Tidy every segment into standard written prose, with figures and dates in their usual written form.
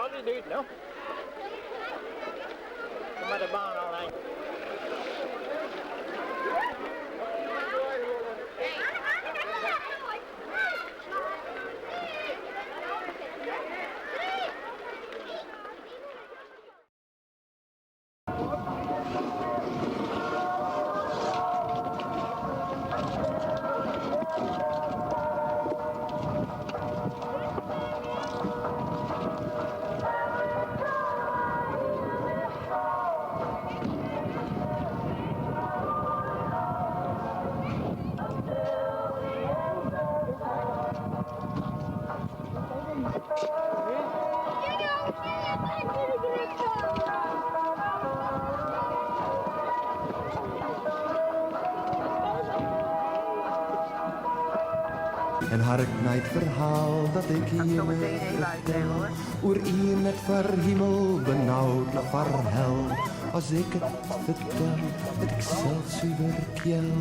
Altyd út, no. Dan moat de baan al ein. En hark nei it ferhaal dat ik jimme fertel oer ien net foar himel benaud, noch foar hel. As ik it fertel, wurd ik sels suver kjel.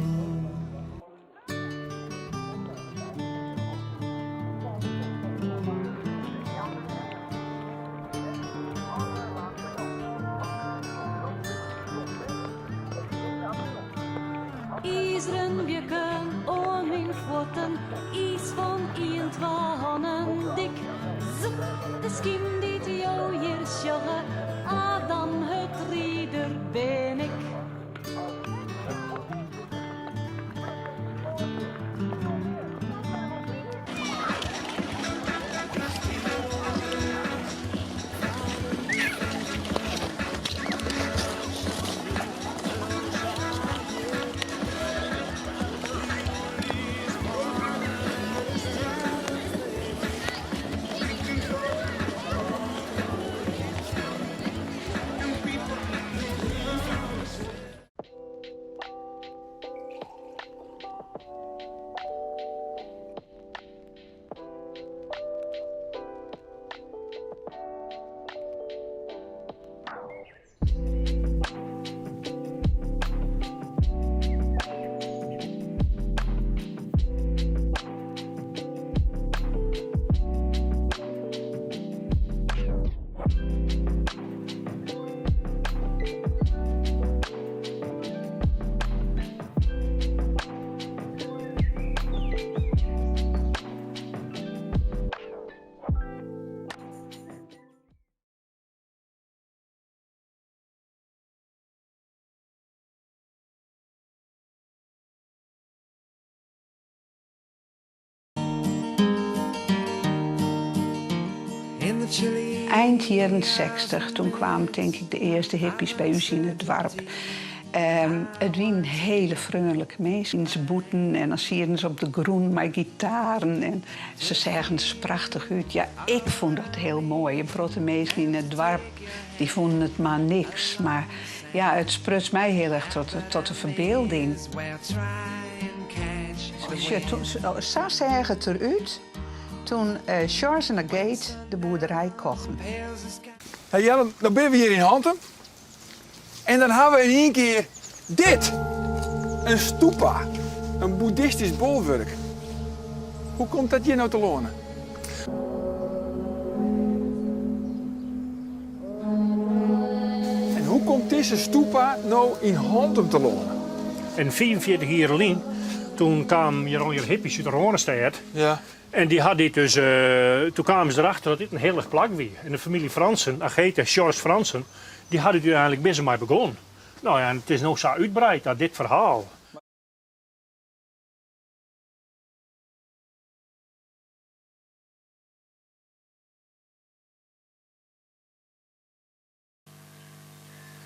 Izeren wjukken oan myn fuotten, iis fan ien, twa hannen dik. Zoep, de skym dy't jo hjir sjogge, Adam Hurdrider bin ik. Ein jierren sechstich, toen kwamen tink ik de earste hippies by ús yn it doarp. It wienen hiele freonlike minsken. Se bûten en dan sieten se op de grûn mei gitaren en se seagen der prachtich út. Ja, ik fûn dat hiel moai. In protte minsken yn it doarp dy fûnen it mar niks. Mar ja, it spruts my hiel erch tot de ferbylding. Sa seach it derút toen George en Ageeth de boerderij kochten. Hey Jelle, no binne we hjir yn Hantum en dan ha we yn ien kear dit! In stupa, in boeddhistysk bolwurk. Hoe komt dat hjir no telâne? En hoe komt dizze stupa no yn Hantum telâne? En 45 jier lyn, toen kamen hjir allegear hippies út de Rânestêd. Ja. En dy ha dit dus, toen kamen se derachter dat dit in hillich plak wie. En de famylje Fransen, Ageeth en George Fransen, dy ha dit úteinlik binne se mei begûn. No ja, en it is no sa útbreid dat dit ferhaal.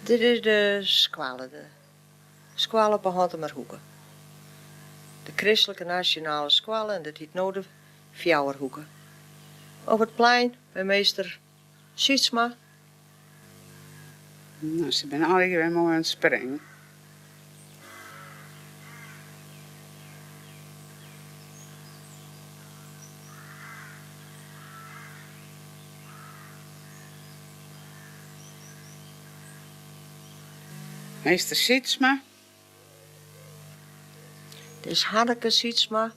Dit is de skoalle, de skoalle op 'e Hantumerhoeke. De Kristlike Nasjonale Skoalle en dat hyt no de Fjouwerhoeke. Op it plein by meester Sytsma. No, se binne allegear wer moai oan it springen. Meester Sytsma. Dit is Hanneke Sytsma.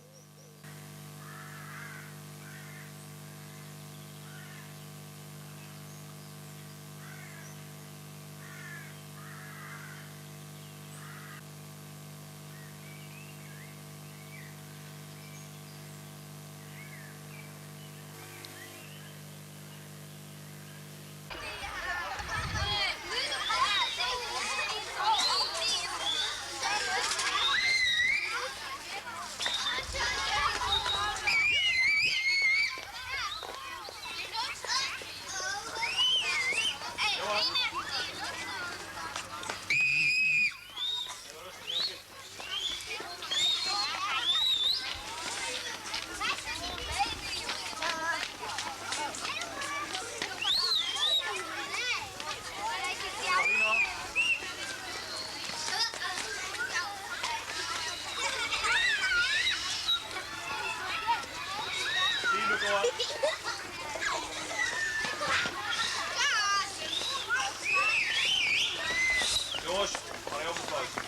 Jongens, ga je op de foto.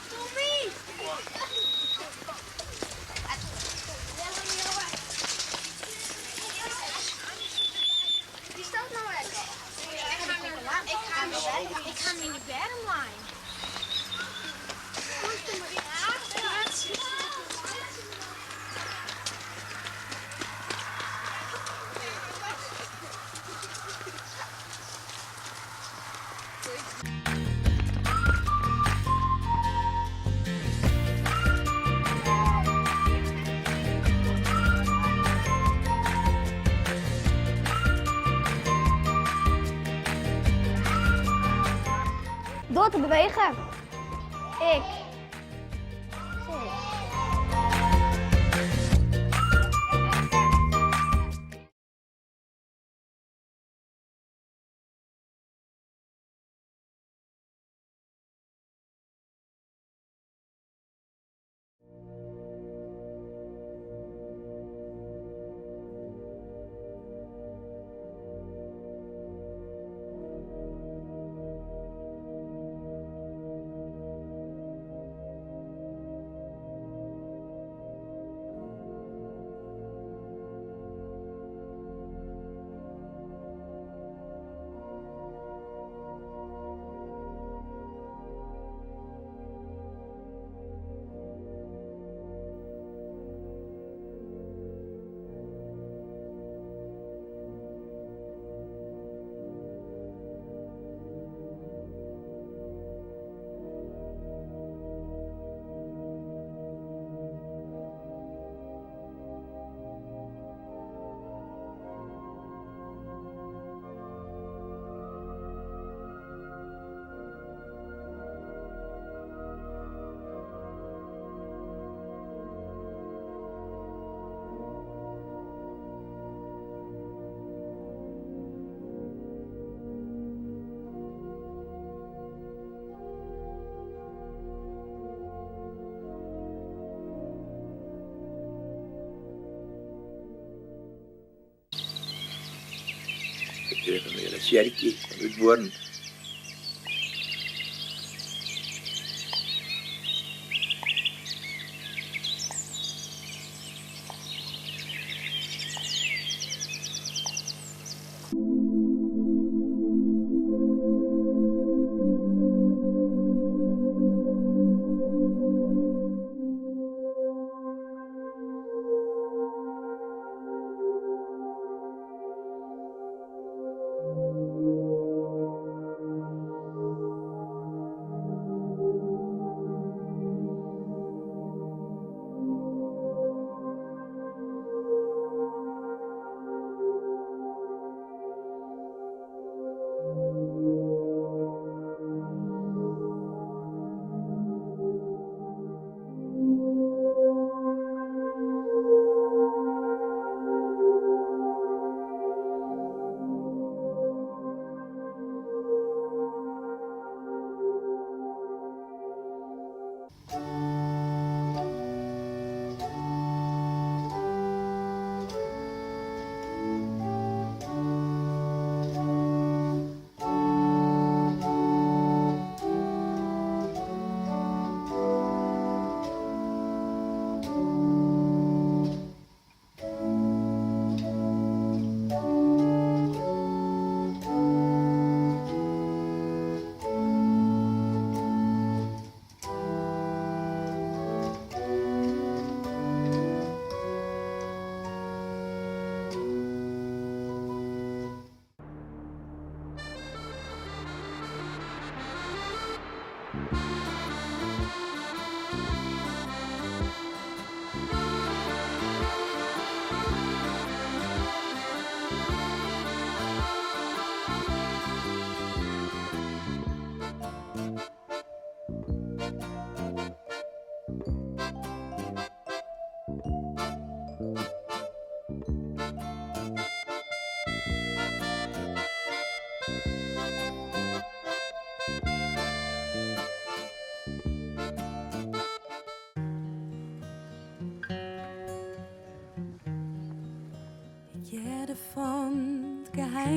Tommy! Die staat nou lekker. Ik ga hem in de bermlijn. Door te bewegen. Ik. Het gereformeerde tsjerkje fan Utbuorren.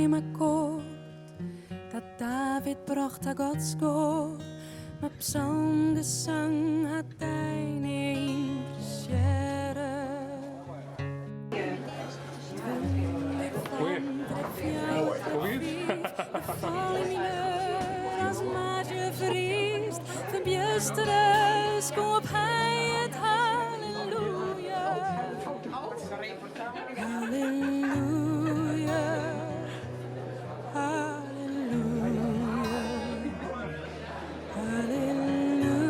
Geheim akkoord dat David brocht ta Gods koar, mar psalmgesang hat dy nea ynteressearre. It wûnder fan trep fjouwer, trep fiif, de fal yn mineur as Maartje vriest, ferbjustere skoop hy it halleluja. Halleluja, halleluja, halleluja, halleluja.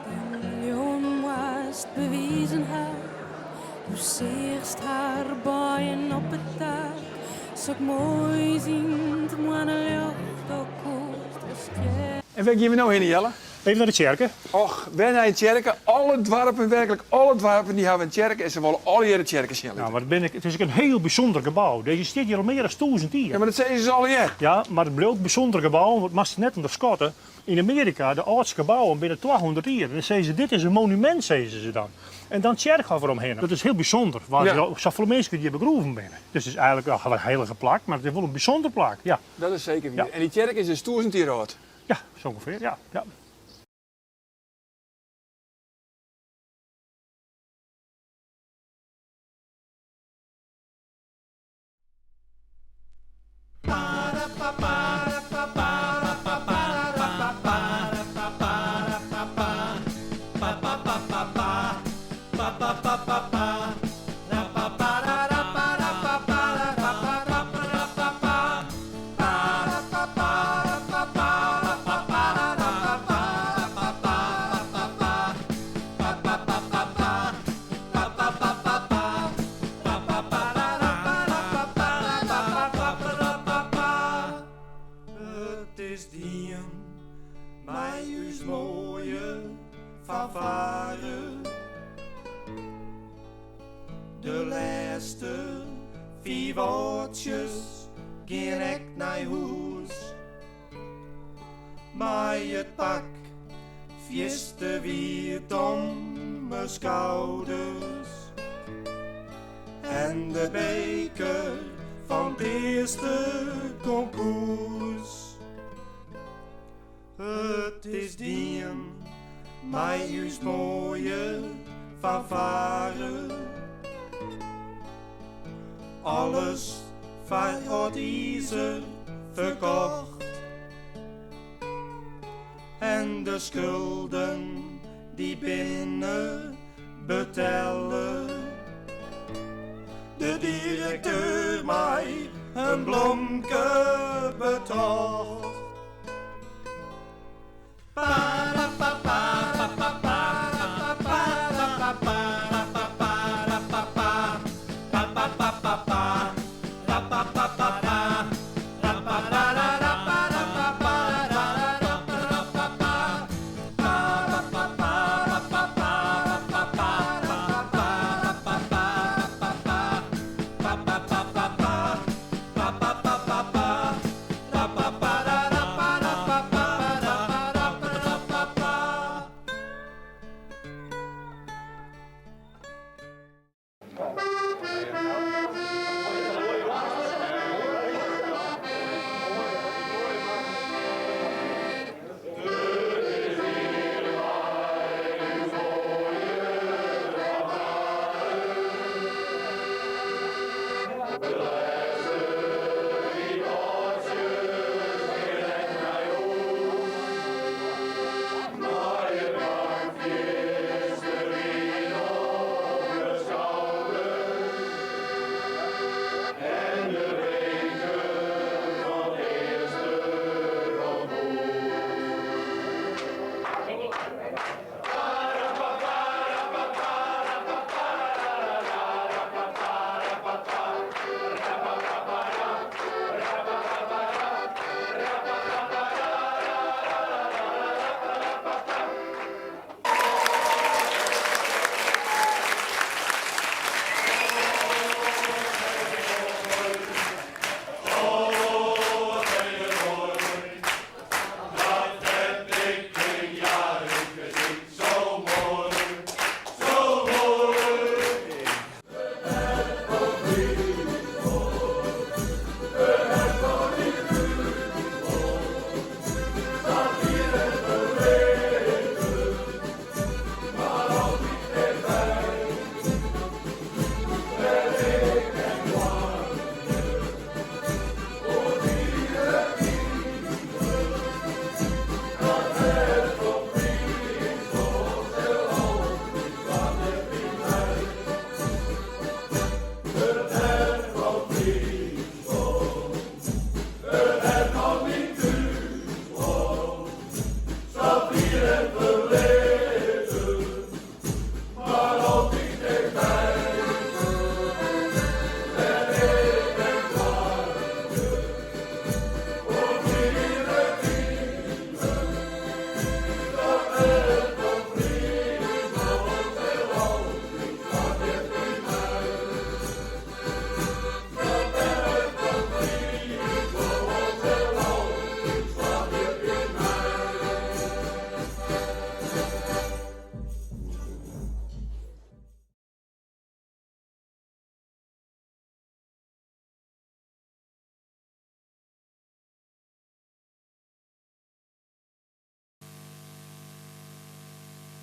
Dyn leauwen moast bewizen ha, doe seachst har buien op it dak, sok moais yn 't moanneljocht, o koest wol stjerre. En wêr gean we no hinne, Jelle? Even nei de tsjerke. Och, wer nei in tsjerke. Alle doarpen, werklik alle doarpen, dy hawwe in tsjerke en se wolle allegearre de tsjerke sjen litte. Ja, mar it is ek in hiel bysûnder gebou. Dizze stiet hjir al mear as 1000 jier. Ja, mar dat sizze se allegear. Ja, mar it bliuwt bysûnder gebou, want moatst it net ûnderskatte. Yn Amearika, de âldste gebouwen binne 200 jier. En dan sizze se, dit is in monumint, sizze se dan. En dan tsjerkhôf deromhinne. Dat is hiel bysûnder, want safolle minsken hjir begroeven binne. Dus it is eigenlik in heilige plak, mar it is wol in bysûnder plak, ja. Dat is seker wier. En dy tsjerke is dus 1000 jier âld? Ja, sa ûngefear, ja. Ja. It is dien mei ús moaie fanfare. De lêste fiif âldsjes gean ek nei hûs. Mei it pak fierste wiet om 'e skouders en de beker fan 't earste konkoers. It is dien mei ús moaie fanfare. Alles foar âld izer ferkocht. En de skulden dy binne betelle. De direkteur mei in blomke betocht.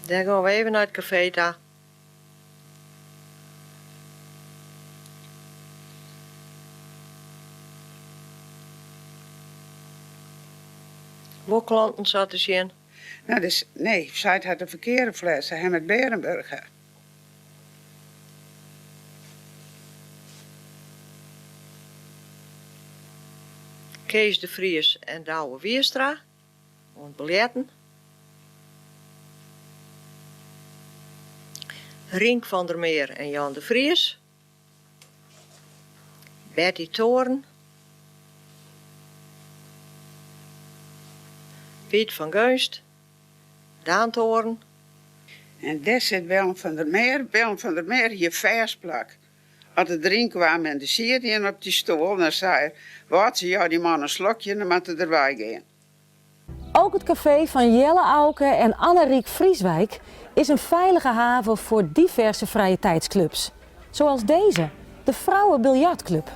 Dêr gean we even nei it kafee ta. Wol klanten sa te sjen. No, dus, nee, seit hat de ferkearde fles, hy moat Bearenburch ha. Kees de Vries en Douwe Wierstra oan it biljerten. Rienk van der Meer en Jan de Vries. Betty Toorn. Piet van Geunst. Daan Toorn. En dêr sit Willem van der Meer. Willem van der Meer hie fêst plak. As er deryn kwam en der siet ien op dy stoel, dan sei er, Wâltsje, jou dy man in slokje, dan moat er derwei gean. Ook het café van Jelle Auke en Anneriek Vrieswijk is een veilige haven voor diverse vrije tijdsclubs. Zoals deze, de Vrouwenbiljartclub.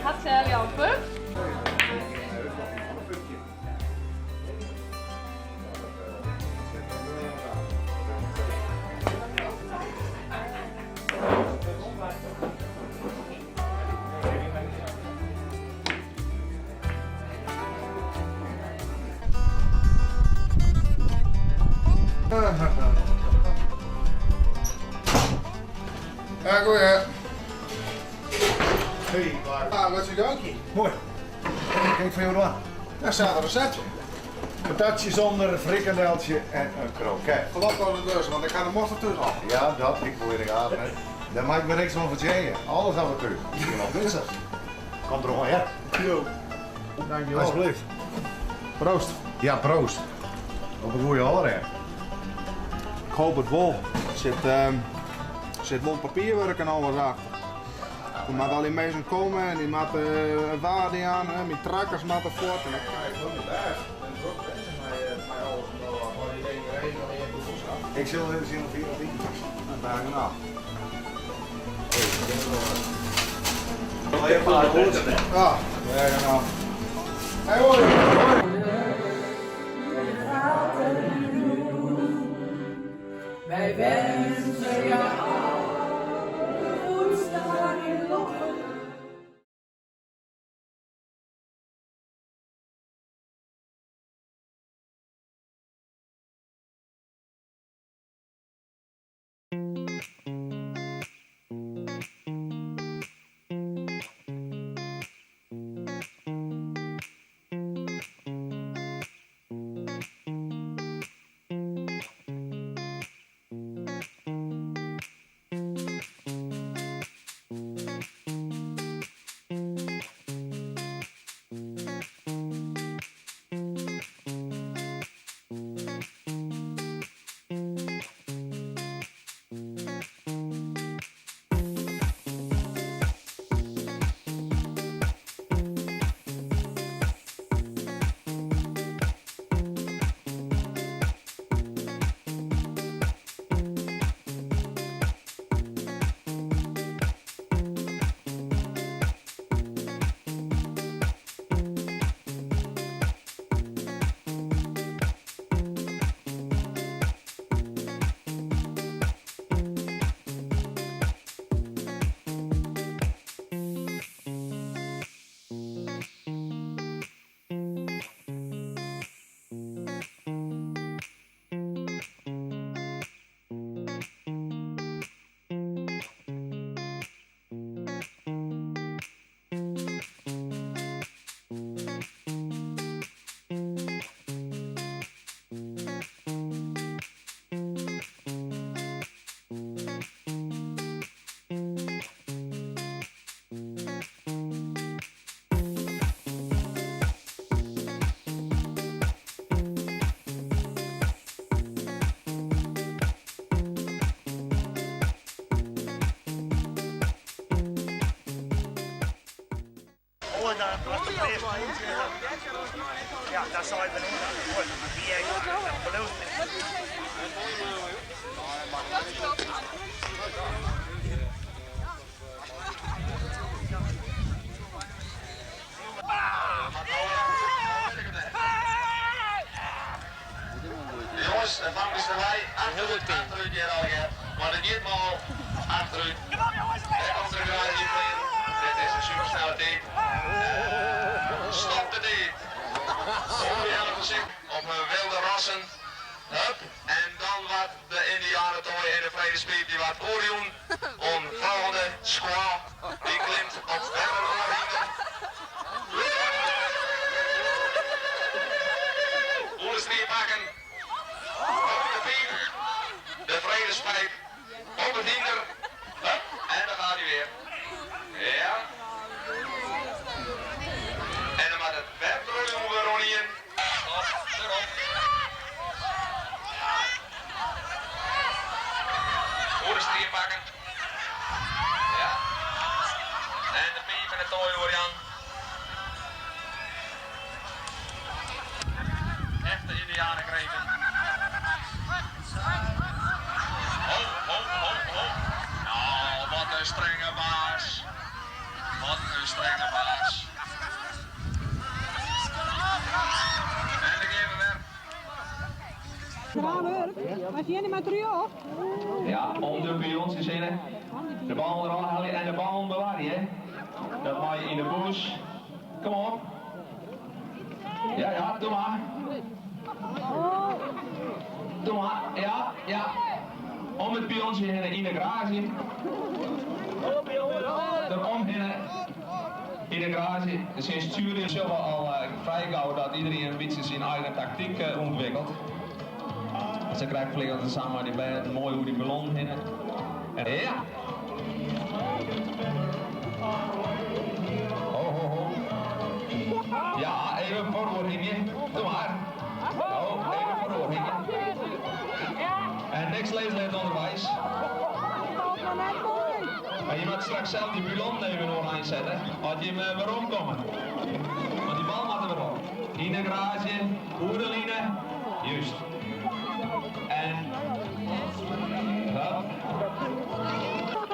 Hat Sally al fucht? Ja, goeie. Hey, Ah, wat is je Mooi. Kijk voor jou aan. Daar staat een recept. Patatje zonder frikandeltje en een kroket. Klopt al dus, want ik ga de mosterd terug al. Ja, dat, ik wil in de gaten. Hè. Daar maak ik me niks van vertellen. Alles af en toe. Misschien wel dinsdag. Komt er nog ja. Jo. Dankjewel. Alsjeblieft. Proost. Ja, proost. Op een goede hoor, hè. Ik hoop het wel. Er zit, zit wel papierwerk en alles achter. Er moeten al die mensen komen en die moeten uh, waarde aan, hè. Mijn trakkers moeten voort. En dan krijg ik ook niet best. Ik ben druk bezig met alles. Ik zal even zien of hier of hier. Nou, daar Ja, ja, Hey, hoi. Wij wensen jou alle goeds daar in Lokken. Jongens, de bank is erbij. Achteruit, achteruit hier alweer. Maar het giet mal. Achteruit. Daar komt de garage in. Dit is een supersnelle tijd. Stop de tijd. Hoor je gezicht op een wilde rassen. Hup. En dan wat de Indianentooi en de vredespiep die wat Orion. Om volgende squaw. Die klimt op verder oorhingen. Oerstrie pakken. Op de piep. De vredespijp. Op het hinder. Hup. En dan gaat hij weer. Ja. En dan moet het webdrooi weer rollen. Stop, erop. Oerstrie pakken. Ja. En de piep en de tooi hoor Jan. Echte Indianenkrepen. Ho, ho, ho, ho. Nou, wat een strenge baas. Wat een strenge baas. En dan geven we weer. Was jij maar terug? Ja, om de pions zinnen. De bal eraf halen en de bal bewaren, hè. Dat mag je in de bush. Kom op. Ja, ja, doe maar. Doe maar, ja, ja. Om het piontje heen in de garage. Eromheen in de garage. Sinds Turin is al vrij gauw dat iedereen een beetje zijn eigen tactiek ontwikkelt. Ze krijgt vliegen samen die bij mooi hoe die ballon heen. En ja. Ho, ho, ho. Ja, even voor hingje. Doe maar. Oh, even voor hingje. En niks lezen in het onderwijs. Maar je moet straks zelf die ballon even oranje zetten, als je hem weer omkomen. Want die bal moet er weer op. In de garage, oereline, juist. En, hup.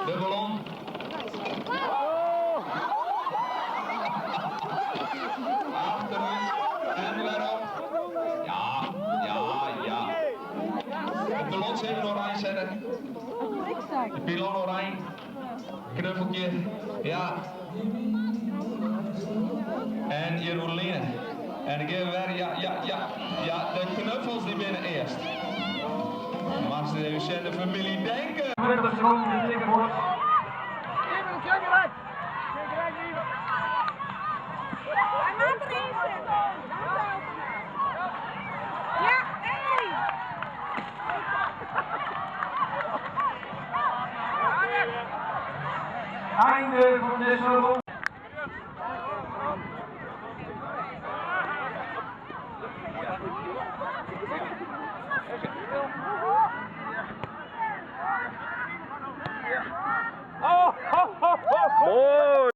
De ballon. Achteruit en weer op. Ja, ja, ja. Het ballon even oranje zetten. De pilon oranje. Knuffeltje, ja. En Jeroeline. En ik geef weer, ja, ja, ja. Ja, de knuffels die binnen eerst. Maar ze even de familie denken. 20 seconden, de ticket wordt. Hij maakt erin zitten. Ja, één. Einde van deze ronde. Oh, ho, ho, ho. Mooi.